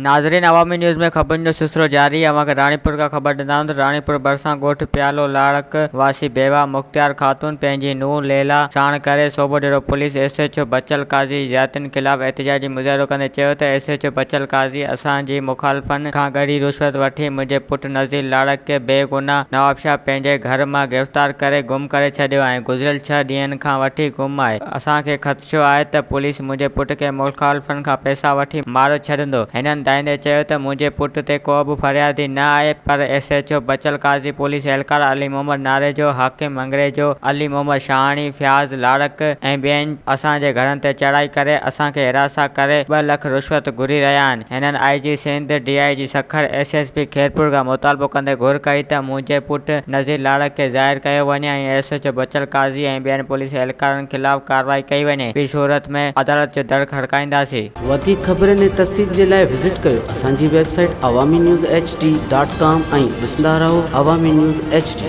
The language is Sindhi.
ناظرين عوامي نيوز ۾ خبرن جو سلسلو جاري اوهان کي راڻيپور کان خبر ڏيندا آهيون ته راڻيپور ڀرسان ڳوٺ پيالو لاڙڪ واسي بيواهه مختيار خاتون پنهنجي نونهن ليلا ساڻ ڪري Sobhodero police S H O Bachal Qazi جي زيادتين خلاف احتجاجي مظاهرو ڪندي چيو ته S H O Bachal Qazi اسان جي مخالفن کان ڳري رشوت وٺي منهنجي پٽ نذير لاڙڪ کي بي گناهه نوابشاهه پنهنجي گهر مان گرفتار ڪري گم ڪري ڇڏيو ۽ گذريل ڇهه ڏينهن کان وٺي گم آهي اسان کي خدشو آهي ته پوليس منهنجي پٽ کي مخالفن کان پئسا وٺي ماري ڇڏندو. هنن دانهيندي چيو ته منهنجي پٽ تي ڪو به فريادي نه آهي پر S H O Bachal Qazi police اهلڪار علي محمد ناريجو، حاڪم منگريجو، علي محمد شاهاڻي، فياض لاڙڪ ۽ ٻين اسان جي گهرن تي چڙهائي ڪري اسان کي هراسان ڪري ٻه لک رشوت گهري رهيا آهن. هنن I G Sindh, D I G Sukkur, S S P Khairpur کان مطالبو ڪندي گهر ڪئي ته منهنجي پٽ نذير لاڙڪ کي ظاهر ڪيو وڃي ۽ S H O Bachal Qazi ۽ ٻين پوليس اهلڪارن خلاف ڪارروائي ڪئي وڃي، ٻي صورت ۾ عدالت جو در کڙڪائينداسين. وڌيڪ خبرن ۽ تفصيل جي لاء وزٽ ڪيو اسان جي website Awami news H D dot com ۽ ڏسندا رهو عوامي نيوز ايڇ ڊي.